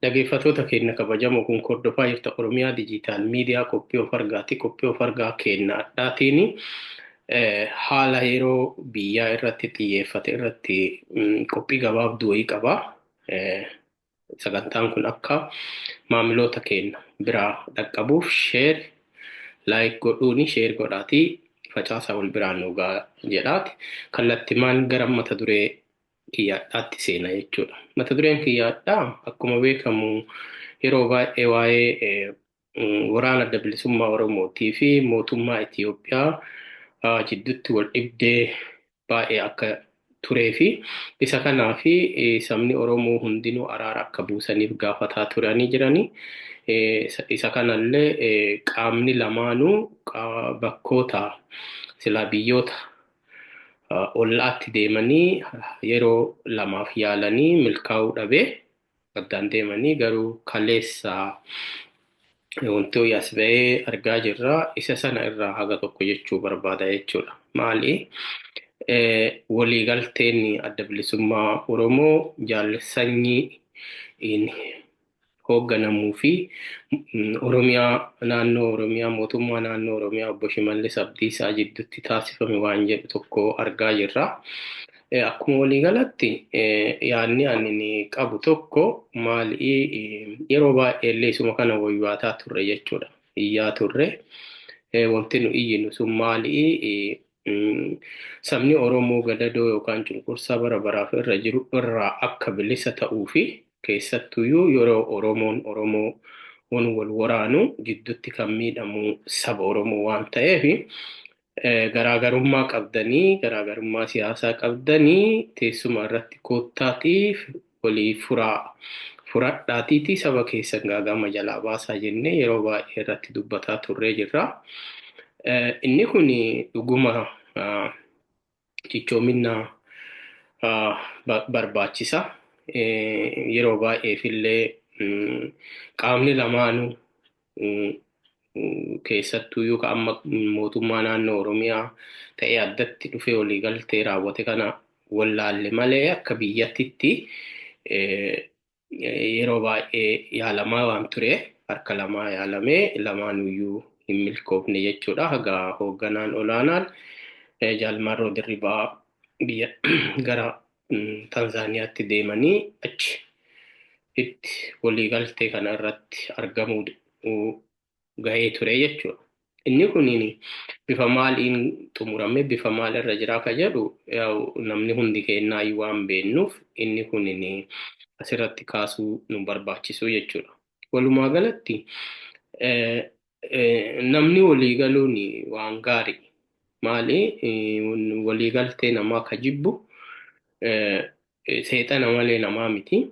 Dhaggeeffattoota keenya kabajamoo kun hordofaa jirta Oromiyaa Diijitaal Miidiyaa qophii of argaati. Qophii of argaa keenya adhaatiin haala yeroo biyyaa irratti xiyyeeffate irratti qophii gabaabduu wayii qaba. Sagantaan kun akka maamiloota keenya biraa dhaqqabuuf share, like godhuuni share godhaatii facaasaa wal biraan nu gahaa jedhaati. Kallattimaan gara mata duree kiyyaadhaatti seena jechuudha. Mata dureen kiyyaadhaa akkuma beekamu yeroo baay'ee waa'ee waraana adda bilisummaa Oromootii fi mootummaa Itiyoophiyaa jidduutti wal dhibdee baay'ee akka turee fi isa kanaa fi sabni Oromoo hundinuu araara akka buusaniif gaafataa turanii jiranii. Isa kanallee qaamni lamaanuu bakkoota silaa biyyoota ollaatti deemanii yeroo lamaaf yaalanii milkaa'uu dhabee addaan deemanii garuu kaleessa wanti as ba'ee argaa jirra. Isa sana irraa haga tokko jechuu barbaada jechuudha. Maali? Waliigalteen adda bilisummaa Oromoo Jaal Sanyii hoogganamuu fi Oromiyaa naannoo Oromiyaa mootummaa naannoo Oromiyaa obbo Shimallis Abdiisaa jidduutti taasifame waan jedhu tokko argaa jirra. Akkuma waliigalatti yaadni ani qabu tokko maali yeroo baay'ee illee isuma kana waywaataa turre jechuudha. Iyyaa turre. Wanti nu iyyinu sun maali sabni Oromoo gadadoo yookaan cunqursaa bara baraaf irra jiru irraa akka bilisa ta'uu fi keessattuyyuu yeroo Oromoon Oromoo wal waraanu gidduutti kan miidhamu saba Oromoo waan ta'eef garaagarummaa qabdanii garaagarummaa siyaasaa qabdanii teessuma irratti koottaatiif walii furaa furadhaatiitii saba keessan gaagama jalaa baasaa jennee yeroo baay'ee irratti dubbataa turree jirra. Inni kun dhuguma cichoominna barbaachisa. Yeroo baay'eef illee qaamni lamaanuu keessattuyyuu ka amma mootummaa naannoo Oromiyaa ta'ee addatti dhufee waliigaltee raawwate kana wallaalle malee akka biyyattitti yeroo baay'ee yaalamaa waan ture harka lamaa yaalamee lamaanuyyuu hin milkoofne jechuudha. Haga hoogganaan olaanaan Jaal Marroo Dirribaa biyya gara Tanzaaniyaatti deemanii achi itti waliigaltee kana irratti argamuu gahee ture jechuudha. Inni kun bifa maaliin xumurame bifa maal irra jira ka jedhu namni hundi kennaa waan beennuuf inni kun asirratti kaasuu nu barbaachisu jechuudha. Walumaa galatti namni waliigaluun waan gaarii. Maali waliigaltee namaa ka jibbu seexana malee namaa miti.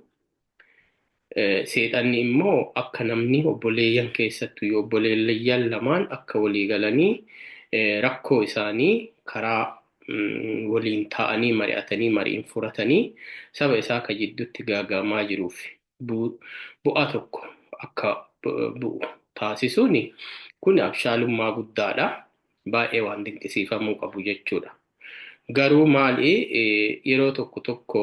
Seexanni immoo akka namni obboleeyyan keessattuu obboleeyyan lamaan akka waliigalanii rakkoo isaanii karaa waliin taa'anii mari'atanii mari'in furatanii saba isaa akka jidduutti gaagamaa jiruuf bu'aa tokko akka bu'u taasisuun kun abshaalummaa guddaadha. Baay'ee waan dinqisiifamuu qabu jechuudha. Garuu maali yeroo tokko tokko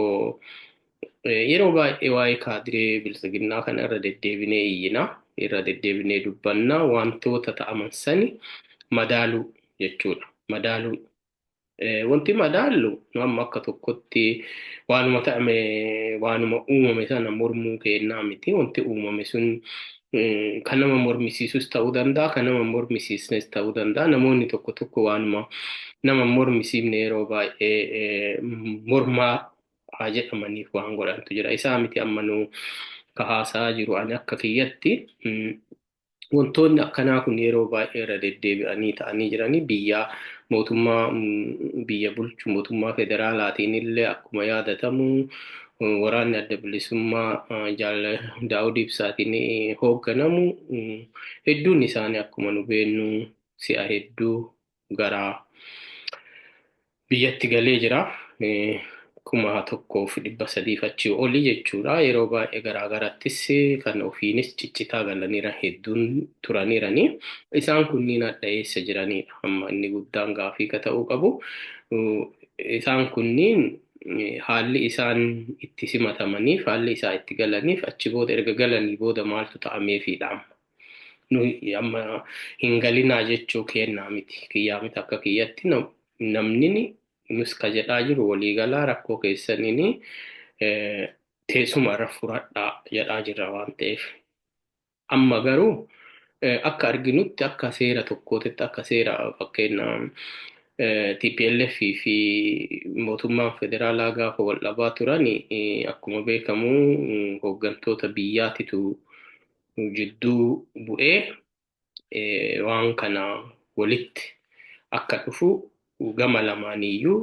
yeroo baay'ee waa'ee kaadiree biltsiginnaa kana irra deddeebinee iyyina, irra deddeebinee dubbanna wantoota ta'aman sani madaaluu jechuudha. Madaaluu. Wanti madaallu nu amma akka tokkotti waanuma ta'ame waanuma uumame sana mormuu kennaa miti. Wanti uumame sun kan nama mormisiisus ta'uu danda'a, kan nama mormisiisnes ta'uu danda'a. Namoonni tokko tokko waanuma nama mormisiifne yeroo baay'ee mormaa haa jedhamaniif waan godhantu jira. Isaa miti amma nu ka haasaa jiru ani akka kiyyatti wantoonni akkanaa kun yeroo baay'ee irra deddeebi'anii ta'anii jiranii biyya mootummaa biyya bulchu mootummaa federaalaatiin illee akkuma yaadatamu waraanni adda bilisummaa Jaal Daawud Ibsaatiin hoogganamu hedduun isaanii akkuma nu beennu si'a hedduu gara biyyatti galee jira. 1300 achii olii jechuudha. Yeroo baay'ee garaa garattis kan ofiinis ciccitaa galaniira hedduun turaniirani. Isaan kunniin hadha eessa jiranidha. Amma inni guddaan gaafii ka ta'uu qabu. Isaan kunniin Haalli isaan itti simatamaniif, haalli isaa itti galaniif, achi booda erga galanii booda maaltu ta'ameefidha amma. Nuyi amma hin galinaa jechuu kennaa miti. Kiyyaa miti akka kiyyatti namni nus ka jedhaa jiru waliigalaa rakkoo keessaniin teessuma irra furadhaa jedhaa jirra waan ta'eef. Amma garuu akka arginutti akka seera tokkootitti akka seera fakkeenya TPLF fi mootummaan federaalaa gaafa wal dhabaa turan akkuma beekamu hooggantoota biyyaatitu jidduu bu'ee waan kana walitti akka dhufu gama lamaaniyyuu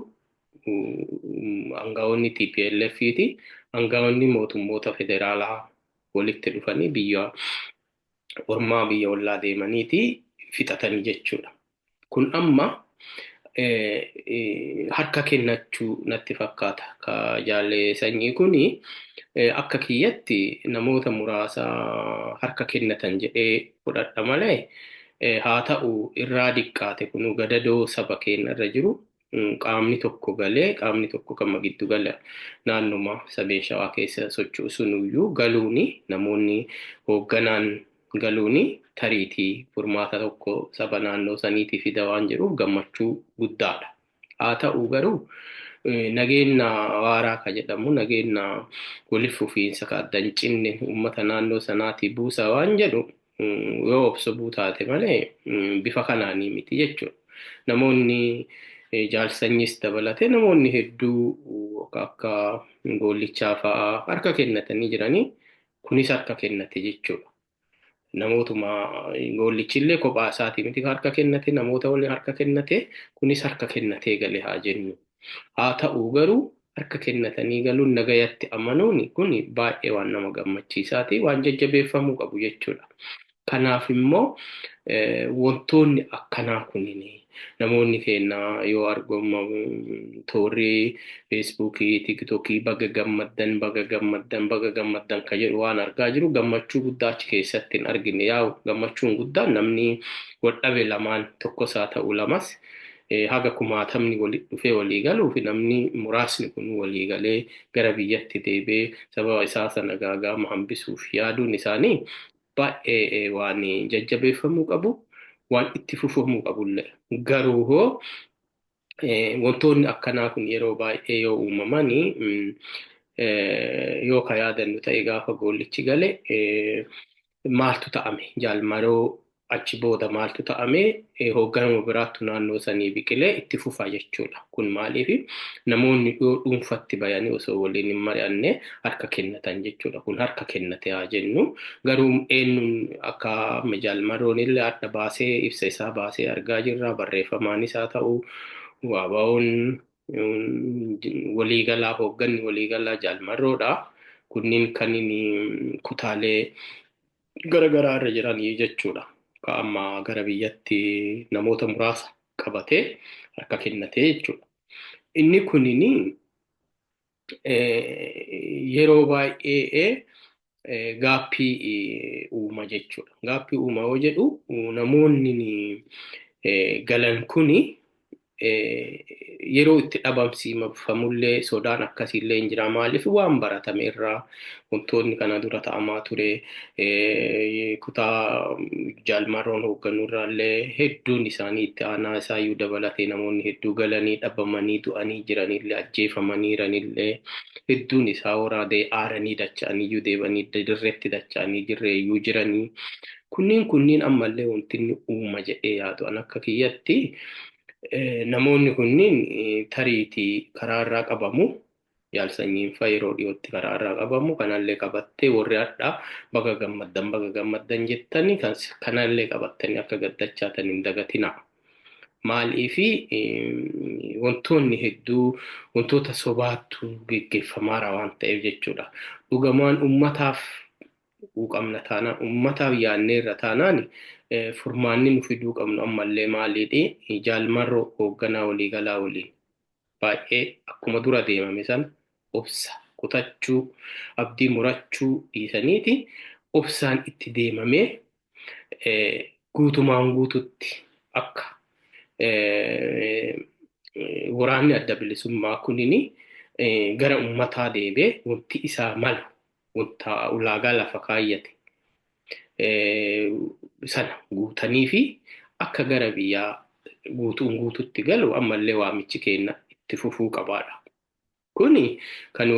aangawoonni TPLF fi aangawoonni mootummoota federaalaa walitti dhufanii biyya ormaa biyya ollaa deemaniiti fixatanii jechuudha. Kun amma harka kennachuu natti fakkaata. Ka jaalle Sanyii kuni akka kiyyatti namoota muraasa harka kennatan jedhee fudhadha malee haa ta'u irraa diqqaate kunu gadadoo saba keenya irra jiru qaamni tokko galee qaamni tokko kama giddu gala naannuma sabeen Shawaa keessa socho'u sunuyyuu galuuni namoonni hoogganaan galuuni tariitii furmaata tokko saba naannoo saniitii fida waan jedhuuf gammachuu guddaadha. Haa ta'u garuu nageenya waaraa ka jedhamu nageenya walitti fufiinsa ka adda hin cinne uummata naannoo sanaatii buusa waan jedhu yoo obsobuu taate malee bifa kanaanii miti jechuudha. Namoonni jaalsanyis dabalatee namoonni hedduu akka Goollichaa fa'aa harka kennatanii jiranii kunis harka kennate jechuudha. Namootuma Goollichillee kophaa isaatii miti harka kennate, namoota waliin harka kennate, kunis harka kennatee gale haa jennu. Haa ta'u garuu harka kennatanii galuun nagayatti amanuun kun baay'ee waan nama gammachiisaati, waan jajjabeeffamuu qabu jechuudha. Kanaaf immoo wantoonni akkanaa kunniin namoonni keenya yoo argamu toorri Feesbuukii, Tiktokii baga gammaddan, baga gammaddan, baga gammaddan ka jedhu waan argaa jiru gammachuu guddaa achi keessatti hin argine. Yaa gammachuun guddaan namni wal dhabe lamaan tokkos haa ta'u lamas haga kumaatamni walitti dhufee walii galuu fi namni muraasni kun walii galee gara biyyatti deebi'ee sababa isaa sana gaagaama hambisuuf yaaduun isaanii baay'ee waan jajjabeeffamuu qabu, waan itti fufamuu qabullee. Garuu hoo wantoonni akkanaa kun yeroo baay'ee yoo uumamanii yoo ka yaadannu ta'e gaafa Goollichi gale maaltu ta'ame, Jaalmaroo achi booda maaltu ta'ame, hoogganama biraattu naannoo sanii biqilee itti fufa jechuudha. Kun maaliif namoonni dhiyoo dhuunfatti bayanii osoo waliin hin mari'anne harka kennatan jechuudha. Kun harka kennate haa jennu. Garuu eenyuun akka Jaalmaroon illee adda baasee ibsa isaa baasee argaa jirra. Barreeffamaanis haa ta'u waabaa'oon waliigalaa hoogganni waliigalaa Jaalmaroodha. Kunniin kan inni kutaalee garagaraa irra jiranii jechuudha. Ka amma gara biyyatti namoota muraasa qabatee harka kennatee jechuudha. Inni kunini yeroo baay'ee gaappii uuma jechuudha. Gaappii uuma yoo jedhu namoonni galan kuni yeroo itti dhabamsiifamullee sodaan akkasiillee hin jira. Maaliif waan baratame irraa wantoonni kana dura ta'amaa ture kutaa Jaalmarroon hoogganuu irraallee hedduun isaanii itti aanaa isaayyuu dabalatee namoonni hedduu galanii dhabamanii du'anii jiranillee ajjeefamanii jiranillee hedduun isaa waraadee aaranii dacha'aniyyuu deebanii dirreetti dacha'anii jirreeyyuu jiranii. Kunniin ammallee wanti inni uuma jedhee yaadu an akka kiyyatti namoonni kunniin tariitii karaa irraa qabamu, Jaalsanyiin fa'a yeroo dhiyootti karaa irraa qabamu, kanallee qabattee warri hadhaa baga gammaddan baga gammaddan jettanii kanallee qabattanii akka gaddachaatan hin dagatinaa. Maaliifi wantoonni hedduu wantoota sobaattu geggeeffamaara waan ta'eef jechuudha. Dhugamaan uummataaf quuqamna taanaan, uummataaf yaadneerra taanaan furmaanni nu fiduu qabnu ammallee maaliidhi? Jaalmarroo hoogganaa waliigalaa waliin baay'ee akkuma dura deemame sana obsa kutachuu, abdii murachuu dhiisaniiti obsaan itti deemamee guutumaan guututti akka waraanni adda bilisummaa kunini Gara uummataa deebi'ee wanti isaa malu wanta ulaagaa lafa kaayyate sana guutanii fi akka gara biyyaa guutuun guututti galu ammallee waamichi keenya itti fufuu qabaadha. Kuni kan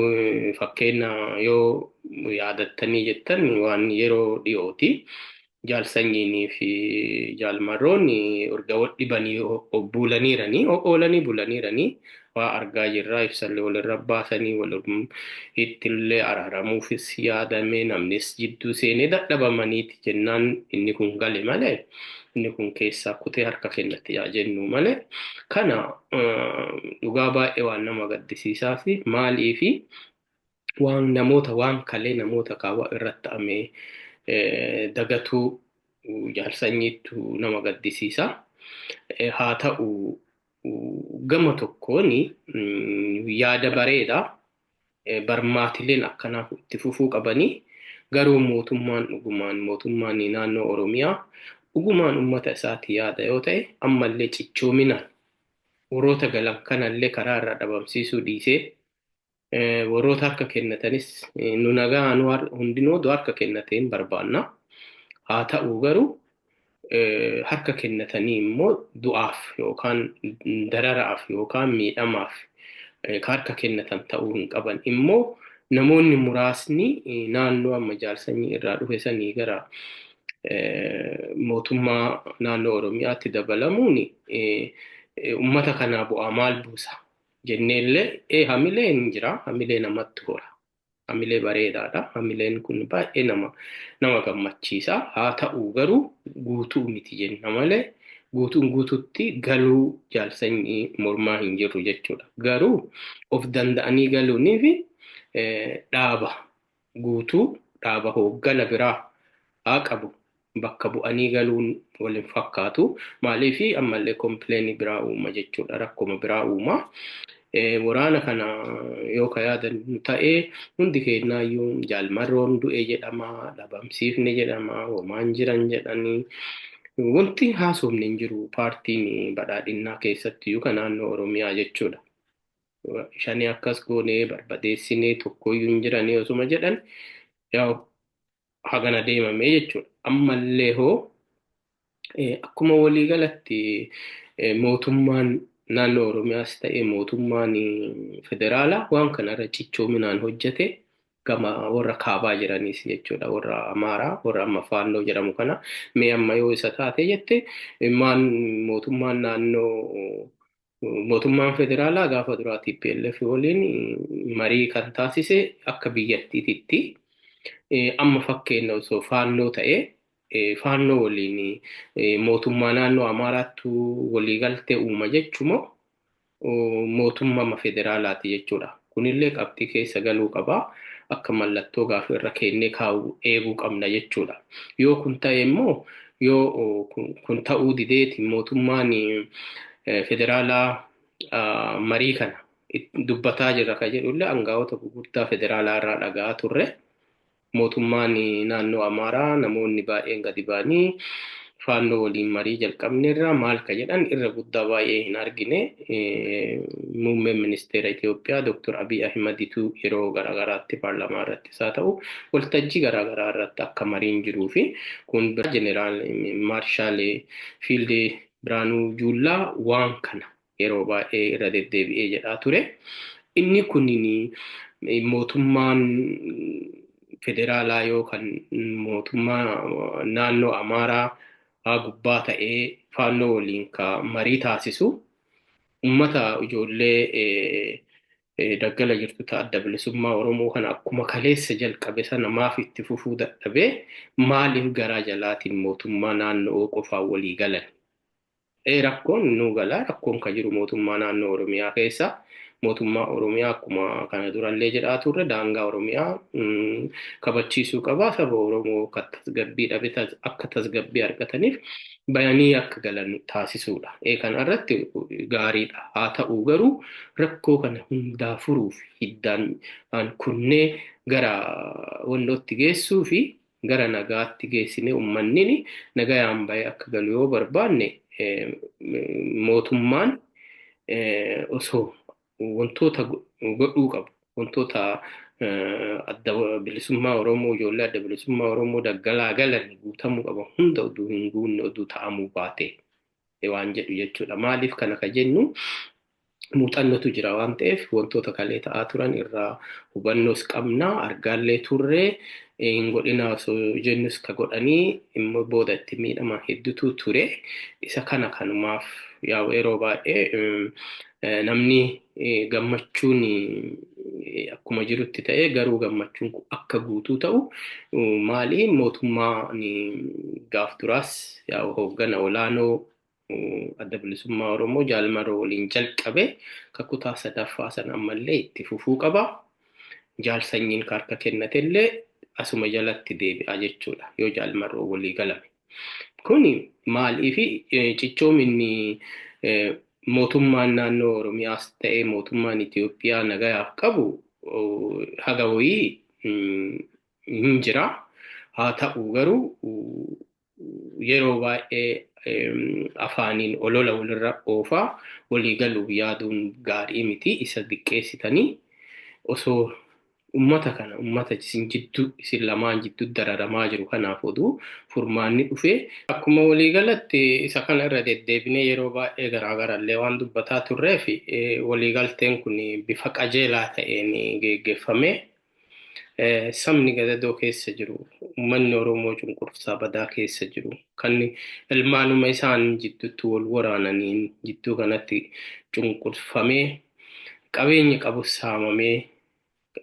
fakkeenya yoo yaadattanii jettan waan yeroo dhiyooti. Jaal Sanyiinii fi Jaal Marroon erga wal dhibanii bulaniiranii oolanii bulaniiranii waa argaa jirra. Ibsallee walirra baasanii ittillee araaramuufis yaadame namnis jidduu seenee dadhabamaniiti jennaan inni kun gale malee inni kun keessaa kutee harka kennate yaa jennu malee kana dhugaa baay'ee waan nama gaddisiisaa fi maalii fi waan namoota waan kalee namoota kaawwa irratti ta'ame dagatuu Jaal Sanyiittu nama gaddisiisa. Haa ta'u gama tokkoon yaada bareedaa barmaatileen akkanaaf itti fufuu qabanii garuu mootummaan dhugumaan mootummaan naannoo Oromiyaa dhugumaan uummata isaati yaada yoo ta'e ammallee cichoominaan warroota galan kanallee karaa irraa dhabamsiisuu dhiisee warroota harka kennatanis nu nagaa nu hundinuu harka kennateen barbaanna. Haa ta'u garuu harka kennatanii immoo du'aaf yookaan dararaaf yookaan miidhamaaf harka kennatan ta'uu hin qaban. Immoo namoonni muraasni naannoo amma Jaal Sanyii irraa dhufe sanii gara mootummaa naannoo Oromiyaatti dabalamuun uummata kanaa bu'aa maal buusa jenneellee hamileen hin jira, hamilee namatti hora. Hamilee bareedaadha. Hamileen kun baay'ee nama gammachiisa. Haa ta'u garuu guutuu miti jenna malee guutuun guututti galuu Jaal Sanyii mormaa hin jirru jechuudha. Garuu of danda'anii galuunii fi dhaaba guutuu dhaaba hooggana biraa haa qabu bakka bu'anii galuun waliin fakkaatu. Maaliif ammallee kompleenii biraa uuma jechuudha. Rakkoma biraa uuma. Waraana kana yoo ka yaadannu ta'ee hundi keenyaayyuu Jaal Marroon du'e jedhama, dhabamsiifne jedhama, homaan jiran jedhanii wanti haasofne hin jiru paartiin badhaadhinnaa keessattiyyuu kan naannoo Oromiyaa jechuudha. Shanii akkas goonee barbadeessinee tokkoyyuu hin jiranii osuma jedhan yaa hagana deemamee jechuudha. Ammallee hoo akkuma waliigalatti mootummaan naannoo Oromiyaas ta'e mootummaan federaalaa waan kanarra cichoominaan hojjete gama warra kaabaa jiranis jechuudha. Warra Amaaraa warra amma Faannoo jedhamu kana mee amma yoo isa taate jette maan mootummaan naannoo mootummaan federaalaa gaafa duraa TPLF waliin marii kan taasise akka biyyattiititti amma fakkeenya osoo Faannoo ta'ee Faannoo waliin mootummaa naannoo Amaaraattu waliigaltee uuma jechumoo mootummaa federaalaati jechuudha. Kunillee qabxii keessa galuu qabaa. Akka mallattoo gaafa irra kennee kaa'uu eeguu qabna jechuudha. Yoo kun ta'e immoo yoo kun ta'uu dideeti mootummaan federaalaa marii kana dubbataa jirra kan jedhullee aangawoota gurguddaa federaalaa irraa dhaga'aa turre. Mootummaan naannoo Amaaraa namoonni baay'een gadi ba'anii Faannoo waliin marii jalqabneerra maal ka jedhan irra guddaa baay'ee hin argine. Muummeen ministeera Itoophiyaa Dr. Abiy Ahimaditu yeroo garaagaraatti paarlaamaa irrattis haa ta'u waltajjii garaagaraa irratti akka mariin jiruu fi kun bira jeneraal maarshaal Fiildi Biraanuu Juullaa waan kana yeroo baay'ee irra deddeebi'ee jedhaa ture. Inni kunin mootummaan federaalaa yookaan mootummaa naannoo Amaaraa haa gubbaa ta'ee Faannoo waliin ka marii taasisu ummata ijoollee daggala jirtu ta'a Adda Bilisummaa Oromoo kana akkuma kaleessa jalqabe sana maaf itti fufuu dadhabee maaliif garaa jalaatiin mootummaa naannoo qofaan walii galan? Rakkoon nu galaa rakkoon kan jiru mootummaa naannoo Oromiyaa keessa mootummaa Oromiyaa akkuma kana durallee jedhaa turre daangaa Oromiyaa kabachiisuu qaba. Saba Oromoo akka tasgabbii dhabe akka tasgabbii argataniif bayanii akka galan taasisuudha. Kana irratti gaariidha. Haa ta'u garuu rakkoo kana hundaa furuuf hiddaan kunnee gara wannootti geessuu fi gara nagaatti geessine uummanni nagayaan bahee akka galu yoo barbaanne mootummaan osoo wantoota godhuu qabu. Wantoota adda bilisummaa Oromoo, ijoollee adda bilisummaa Oromoo daggalaa galan guutamuu qaban hunda oduu hin guunne oduu ta'amuu baate waan jedhu jechuudha. Maaliif kana ka jennu, muuxannootu jira waan ta'eef, wantoota kalee ta'aa turan irraa hubannoos qabna, argaallee turree, hin godhina osoo jennus ka godhanii immoo booda itti miidhaman hedduutu ture. Isa kana kanumaaf yaa'u yeroo baay'ee namni gammachuun akkuma jirutti ta'ee, garuu gammachuun kun akka guutuu ta'u maali, mootummaan gaaf duraas yaa'u hooggana olaanoo adda bilisummaa Oromoo Jaal Marroo waliin jalqabe ka kutaa sadaffaa sana ammallee itti fufuu qaba. Jaal Sanyiin ka harka kennatellee asuma jalatti deebi'a jechuudha yoo Jaal Marroo walii galame. Kuni maaliifi cichoominni mootummaan naannoo Oromiyaas ta'ee mootummaan Itoophiyaa nagayaaf qabu haga wayii hin jira. Haa ta'u garuu yeroo baay'ee afaaniin olola walirra oofaa walii galuuf yaaduun gaarii miti. Isa diqqeessitanii osoo ummata kana, ummata isin jidduu, isin lamaan jidduu dararamaa jiru kanaaf oduu furmaanni dhufee. Akkuma waliigalatti isa kana irra deddeebinee yeroo baay'ee garaagarallee waan dubbataa turreef, waliigalteen kun bifa qajeelaa ta'een geggeeffamee sabni gadadoo keessa jiru, uummanni Oromoo cunqursaa badaa keessa jiru, kan ilmaanuma isaan jidduutti wal waraananiin jidduu kanatti cunqurfamee, qabeenya qabu saamamee,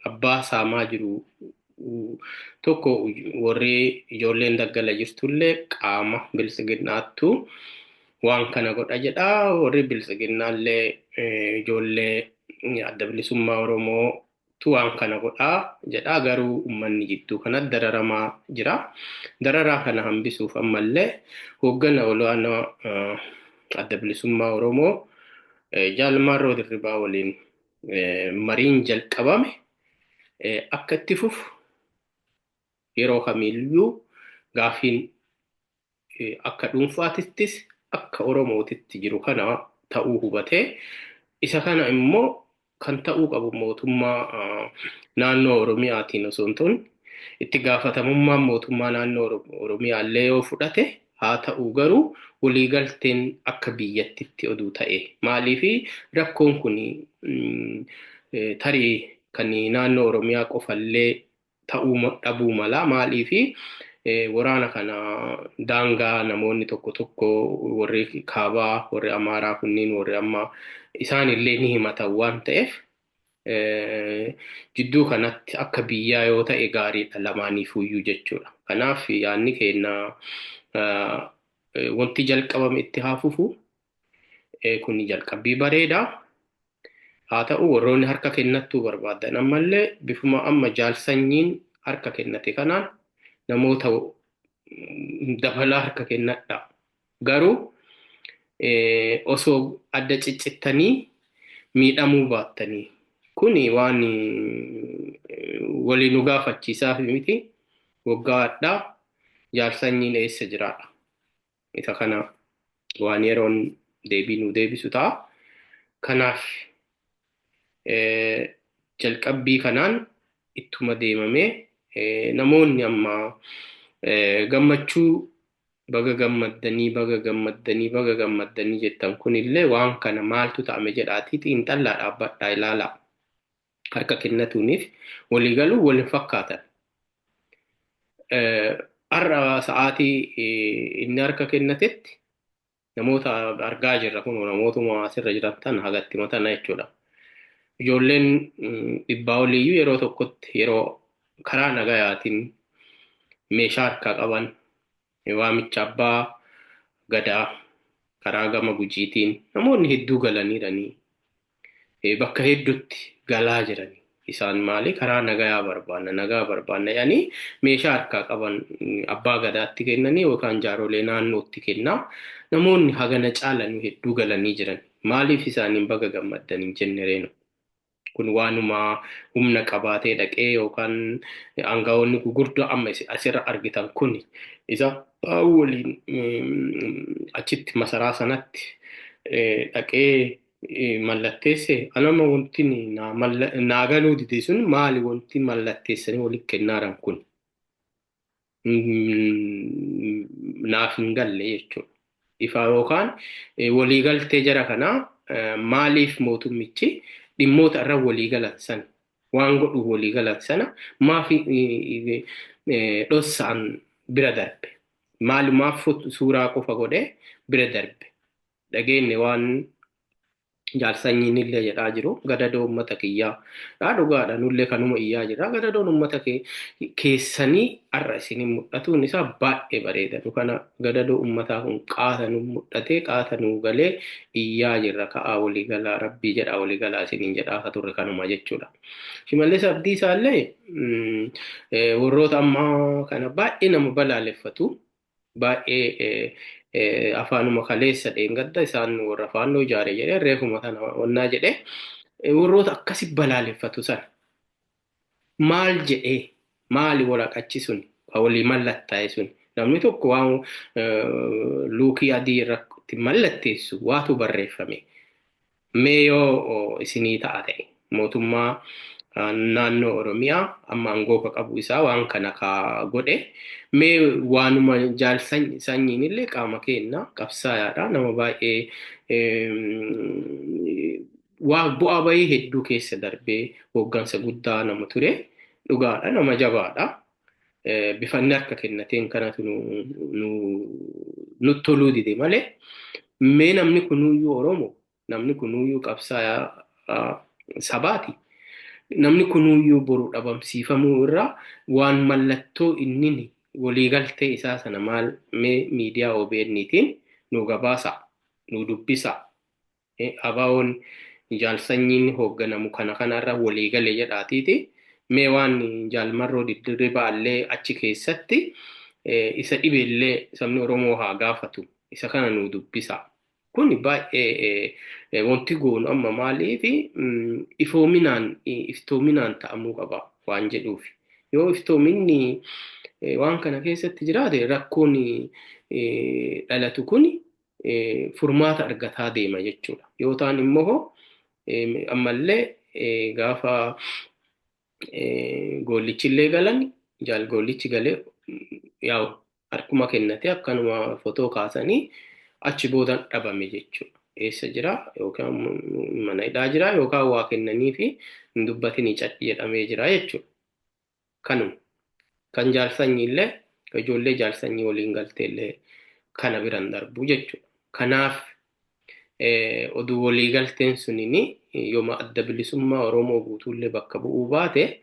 abbaa saamaa jiru tokko, warri ijoolleen daggala jirtullee qaama biltsiginnaattu waan kana godha jedha. Warri biltsiginnaallee ijoollee adda bilisummaa Oromoo tu waan kana godhaa jedha. Garuu uummanni jidduu kanatti dararamaa jira. Dararaa kana hambisuuf ammallee hooggana olaanaa adda bilisummaa Oromoo Jaal Marroo Dirribaa waliin mariin jalqabame akka itti fufu, yeroo kamiiyyuu gaafiin akka dhuunfaatittis akka Oromootitti jiru kana ta'uu hubatee, isa kana immoo kan ta'uu qabu mootummaa naannoo Oromiyaatiin osoo hin ta'in, itti gaafatamummaan mootummaa naannoo Oromiyaa illee yoo fudhate haa ta'u, garuu waliigalteen akka biyyattitti oduu ta'e. Maaliifi rakkoon kun tarii kan naannoo Oromiyaa qofallee ta'uu dhabuu mala. Maaliifi waraana kana daangaa namoonni tokko tokko, warri kaabaa, warri Amaaraa kunniin, warri amma isaanillee ni himatan waan ta'eef, jidduu kanatti akka biyyaa yoo ta'e gaariidha lamaaniifuyyuu jechuudha. Kanaaf yaadni keenya wanti jalqabame itti haa fufu. Kun jalqabbii bareedaa. Haa ta'u, warroonni harka kennattuu barbaadan ammallee bifuma amma Jaal Sanyiin harka kennate kanaan namoota dabalaa harka kennadha. Garuu osoo adda ciccittanii miidhamuu baattanii, kuni waan walii nu gaafachiisaa miti. Waggaa hadhaa Jaal Sanyiin eessa jiraadha? Isa kana waan yeroon deebii nu deebisu ta'a. Kanaaf jalqabbii kanaan ittuma deemamee, namoonni amma gammachuu baga gammaddanii, baga gammaddanii, baga gammaddanii jettan kunillee waan kana maaltu ta'ame jedhaatii xiinxallaa dhaabbadhaa ilaalaa. Harka kennatuuniif waliigaluu wal hin fakkaatan. Har'a sa'aatii inni harka kennatetti namoota argaa jirra, kun namootuma asirra jiran tan hagatti matana jechuudha. Ijoolleen 100 oliiyyuu yeroo tokkotti, yeroo karaa nagayaatiin meeshaa harkaa qaban, waamicha abbaa gadaa karaa gama Gujiitiin namoonni hedduu galaniiranii, bakka hedduutti galaa jirani. Isaan maali, karaa nagayaa barbaanna, nagaa barbaanna jedhanii meeshaa harkaa qaban abbaa gadaatti kennanii yookaan jaarolee naannootti kennaa, namoonni hagana caalan hedduu galanii jiran. Maaliif isaaniin baga gammaddan hin jenne reenu? Kun waanuma humna qabaatee dhaqee yookaan aangawoonni gugurdoo amma asirra argitan kun isa waliin achitti masaraa sanatti dhaqee Mallatteesse anama wanti naa galuu dide sun maali wanti mallatteessanii walitti kennaaran kun naaf hin galle jechuudha. Ifa yookaan waliigaltee jara kanaa maaliif mootummichi dhimmoota irra waliigalan sana waan godhuuf waliigalan sana maaf dhossaan bira darbe? Maalumaaf suuraa qofa godhee bira darbe? Dhageenye waan jaarsanyiin illee jedhaa jiru gadadoo uummata kiyyaa dhaa dhugaadha, nullee kanuma iyyaa jira. Gadadoon uummata keessanii har'a isinin mul'atuun isaa baay'ee bareeda. Nu kana gadadoo uummataa kun qaata nu mul'atee qaata nu galee iyyaa jirra. Ka'aa waliigalaa, rabbii jedhaa waliigalaa isiniin jedhaa akka turre kanuma jechuudha. Shimallis Abdiisaa illee warroota ammaa kana baay'ee nama balaaleffatu, baay'ee afaanuma kaleessa dheengadda isaan warra faannoo ijaare jedhee reefuma tana wannaa jedhee warroota akkasi balaaleffatu sana maal jedhee, maali waraqachi sun ka walii mallattaa'e sun? Namni tokko waan luukii adii irratti mallatteessu waatu barreeffame. Mee yoo isinii ta'a ta'e, mootummaa naannoo Oromiyaa amma aangoo ka qabu isaa waan kana ka godhe, mee waanuma jaal sanyiin illee qaama kenna qabsaayaadha, nama baay'ee waa bu'aa bahii hedduu keessa darbee hooggansa guddaa nama ture, dhugaadha, nama jabaadha. Bifa inni harka kennateen kanatu nu toluu dide malee, mee namni kunuyyuu Oromoo, namni kunuyyuu qabsaayaa sabaati. Namni kunuyyuu boru dhabamsiifamuu irraa waan mallattoo inni waliigaltee isaa sana maal, mee miidiyaa OBN'tiin nu gabaasa, nu dubbisa. ABO'n jaalsanyiin hoogganamu kana kanarra waliigale jedhaatiiti. Mee waan jaalmarroo diddirribaallee achi keessatti isa dhibeellee sabni Oromoo haa gaafatu. Isa kana nu dubbisa. Kun baay'ee wanti goonu amma maaliif ifoominaan iftoominaan ta'amuu qaba waan jedhuuf. Yoo iftoominni waan kana keessatti jiraate, rakkoon dhalatu kun furmaata argataa deema jechuudha. Yoo ta'an immoo ammallee gaafa goollichillee galan, jaal goollichi galee yaa'u harkuma kennate akkanuma fotoo kaasanii achi boodan dhabame jechuudha. Eessa jira? Yookaan mana hidhaa jira yookaan waa kennanii fi hin dubbatinii cadhi jedhamee jira jechuudha. Kanuma. Kan jaalsanyii illee, ijoollee jaalsanyii waliin galtee illee kana biran darbu jechuudha. Kanaaf oduu waliigalteen sunini yooma adda bilisummaa Oromoo guutuullee bakka bu'uu baate,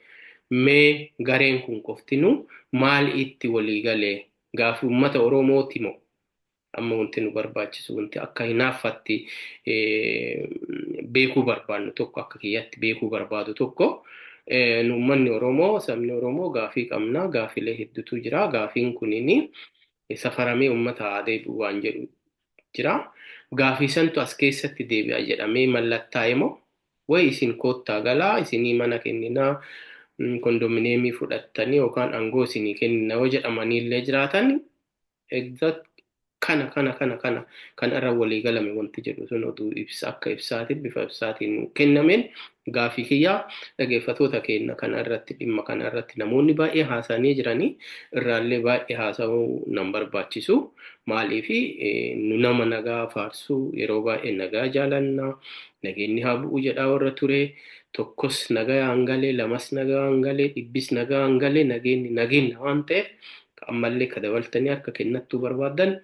mee gareen kun qoftinuu maal itti waliigalee, gaafii uummata Oromooti moo? Amma wanti nu barbaachisu, wanti akka hinaaffatti beekuu barbaannu tokko, akka kiyyatti beekuu barbaadu tokko, nu uummanni Oromoo, sabni Oromoo gaafii qabna, gaafilee hedduutu jira. Gaafiin kunini safaramee uummata haa deebi'u waan jedhu jira. Gaafii santu as keessatti deebi'a jedhamee mallattaa'e moo, wayi isin koottaa galaa, isinii mana kenninaa, kondominiyeemii fudhattanii yookaan aangoo isinii kennina yoo jedhamanii illee jiraatan, exact kana kana kana kana kan irra walii galame wanti jedhu sun oduu ibsa akka ibsaatiin bifa ibsaatiin kennameen gaafii kiyyaa. Dhageeffatoota keenya, kana irratti, dhimma kana irratti namoonni baay'ee haasa'anii jiranii irraallee baay'ee haasa'uu nan barbaachisu. Maaliifi nu nama nagaa faarsuu, yeroo baay'ee nagaa jaalannaa, nageenyi haa bu'u jedhaa warra ture. Tokkos nagaan galee, lamas nagaan galee, dhibbis nagaan galee, nageenyi nageenya waan ta'eef, ammallee ka dabaltanii harka kennattuu barbaadan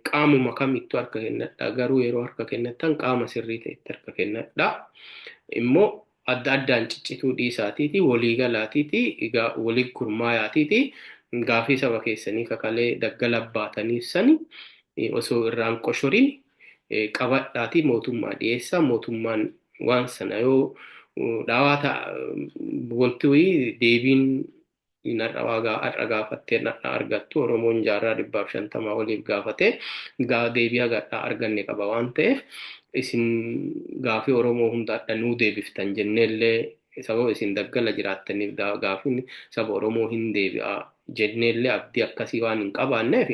qaamuma kamittuu harka kennadha. Garuu yeroo harka kennattan qaama sirrii ta'etti harka kennadha. Immoo adda addaan ciccituu dhiisaatiiti, waliigalaatiiti, walii gurmaayaatiiti, gaafii saba keessanii kakalee daggala baataniif sani osoo irraan qoshorin qabadhaatii mootummaa dhiyeessaa. Mootummaan waan sana yoo dhaawaa ta'a, wanti deebiin har'a waa har'a gaafattee har'a argattu, Oromoon jaarraa 150 oliif gaafatee deebii hagadhaa arganne qaba waan ta'eef, isin gaafii Oromoo hundaadha nuu deebiftan jenneellee, sababa isin daggala jiraattaniif gaafiin saba Oromoo hin deebi'a jenneellee abdii akkasii waan hin qabaanneef.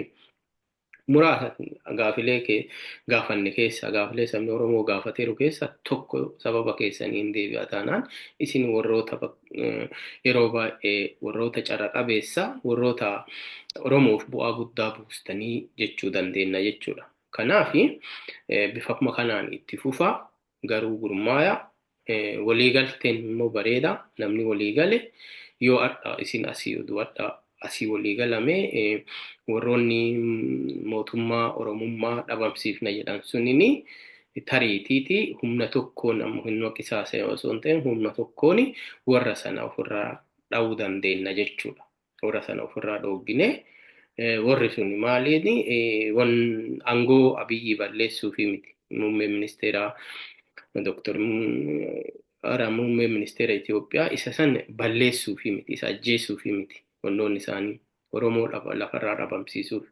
Muraasa gaafilee gaafanne keessaa, gaafilee sabni Oromoo gaafateeru keessaa tokko sababa keessaniin deebi'a taanaan, isin warroota yeroo baay'ee warroota carra qabeessa, warroota Oromoof bu'aa guddaa buustanii jechuu dandeenya jechuudha. Kanaaf bifa kanaan itti fufaa, garuu gurmaaya, waliigalteen immoo bareeda. Namni waliigale yoo har'a isin asii oduu har'a asii waliigalame, warroonni mootummaa Oromummaa dhabamsiifna jedhan sunini tariitiiti humna tokkoon, ammoo hin qisaasee osoo hin ta'in, humna tokkoon warra sana ofirraa dha'uu dandeenya jechuudha. Warra sana ofirraa dhoogginee, warri sun maaliin aangoo Abiyyi balleessuufi miti. Muummee ministeeraa Dr. Ara muummee ministeera Itoophiyaa isa san balleessuufi miti, isa ajjeesuufi miti. Wannoonni isaanii Oromoo lafarraa dhabamsiisuuf,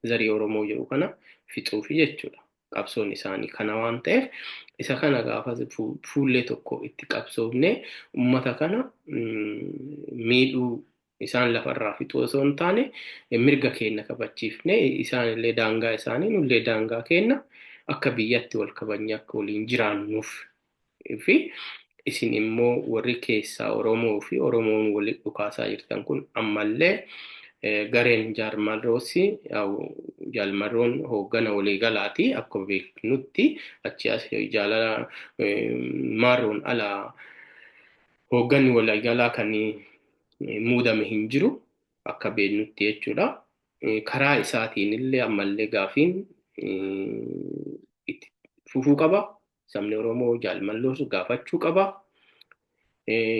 zarii Oromoo jedhu kana fixuufi jechuudha. Qabsoon isaanii kana waan ta'eef, isa kana gaafa fuullee tokko itti qabsoofne, uummata kana miidhuu, isaan lafarraa fixuu osoo hin taane, mirga keenya kabachiifne, isaan illee daangaa isaanii, nullee daangaa keenya, akka biyyatti wal kabajnee akka waliin jiraannuuf fi isin immoo warri keessaa Oromoo fi Oromoon walitti dhukaasaa jirtan kun, ammallee gareen Jaarmarroos, Jaalmarroon hooggana waliigalaati akkuma beeknutti. Achi as jaalala Marroon ala hoogganni waliigalaa kan muudame hin jiru akka beeknutti jechuudha. Karaa isaatiin illee ammallee gaafiin itti fufuu qaba. Sabni Oromoo Jaalmarroos gaafachuu qaba.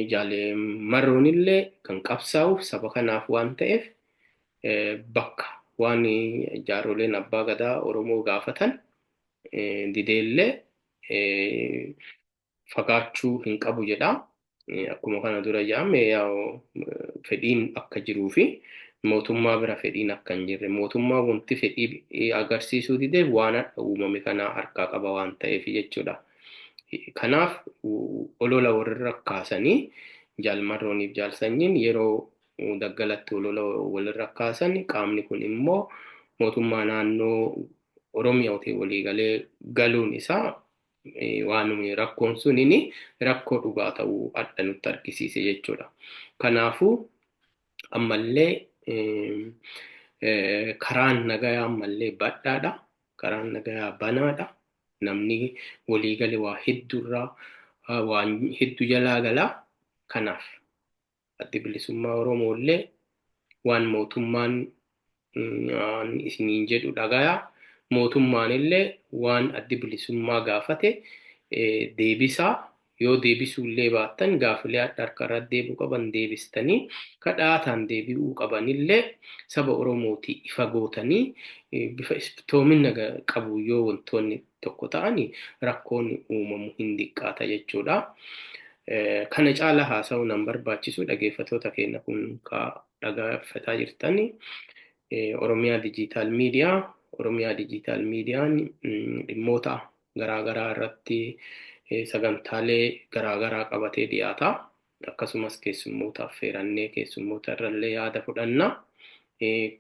Jaalmarroon illee kan qabsaa'uuf saba kanaaf waan ta'eef, bakka waan jaaroleen abbaa gadaa Oromoo gaafatan dideellee fagaachuu hin qabu jedha. Akkuma kana dura jedhame, fedhiin akka jiruu fi mootummaa bira fedhiin akka hin jirre, mootummaa wanti fedhii agarsiisuu dideef waan uumame kana harkaa qaba waan ta'eef jechuudha. Kanaaf olola walirra kaasanii, Jaalmarrooniif Jaalsanyiin yeroo daggalatti olola walirra kaasan, qaamni kun immoo mootummaa naannoo Oromiyaatiin waliigalee galuun isaa waan rakkoon sunini rakkoo dhugaa ta'uu adda nutti argisiise jechuudha. Kanaafuu ammallee karaan nagayaa ammallee badhaadha. Karaan nagayaa banaadha. Namni waliigale waa hedduurraa waan hedduu jalaa galaa. Kanaaf Addi Bilisummaa Oromoo illee waan mootummaan isiniin jedhu dhagayaa. Mootummaan illee waan Addi Bilisummaa gaafate deebisaa. Yoo deebisuu illee baattan, gaafilee adda harka irratti deebi'uu qaban deebistanii, kadhaataan deebi'uu qabanillee saba Oromootii ifa gootanii, bifa iftoomina qabu yoo wantoonni tokko ta'ani, rakkoon uumamu hin diqqaata jechuudha. Kana caala haasa'uu nan barbaachisu. Dhageeffatoota keenya kun ka dhaggeeffataa jirtani Oromiyaa Digital Media. Oromiyaa Digital Mediaan dhimmoota garaagaraa irratti sagantaalee garaagaraa qabatee dhiyaata. Akkasumas keessummoota affeerannee keessummoota irrallee yaada fudhanna.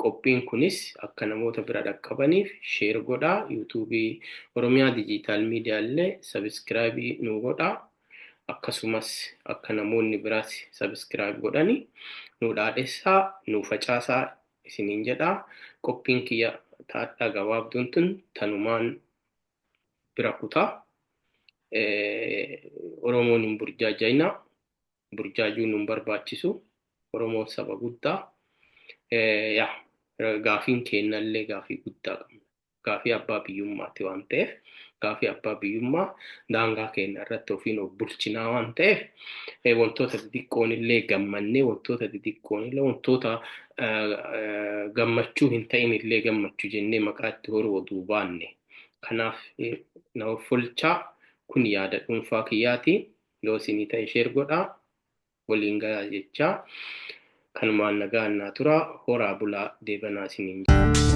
Qophiin kunis akka namoota bira dhaqqabaniif share godhaa. YouTubeii Oromiyaa Digital Media illee subscribe nu godhaa. Akkasumas akka namoonni biraas subscribe godhani nu dhaadhessaa, nu facaasaa isiniin jedhaa. Qophiin kiyya taadhaa gabaabduun tun tanumaan bira kutaa. Oromoon hin burjaajayina. Burjaajuun nun barbaachisu. Oromoon saba guddaa. Yaa, gaafiin kennallee gaafii guddaa qabna. Gaafii abbaa biyyummaati waan ta'eef, gaafii abbaa biyyummaa daangaa keenya irratti ofiin of bulchinaa waan ta'eef, wantoota xixiqqoon illee gammannee, wantoota xixiqqoon illee, wantoota gammachuu hin ta'in illee gammachuu jennee maqaa itti horuu oduu baanne. Kanaaf na folchaa, kun yaada dhuunfaa kiyyaati. Yoo isinii ta'e share godhaa, waliin gahaa jechaa, kanumaan nagaan naa tura, horaa bulaa, deebanaa isiniin.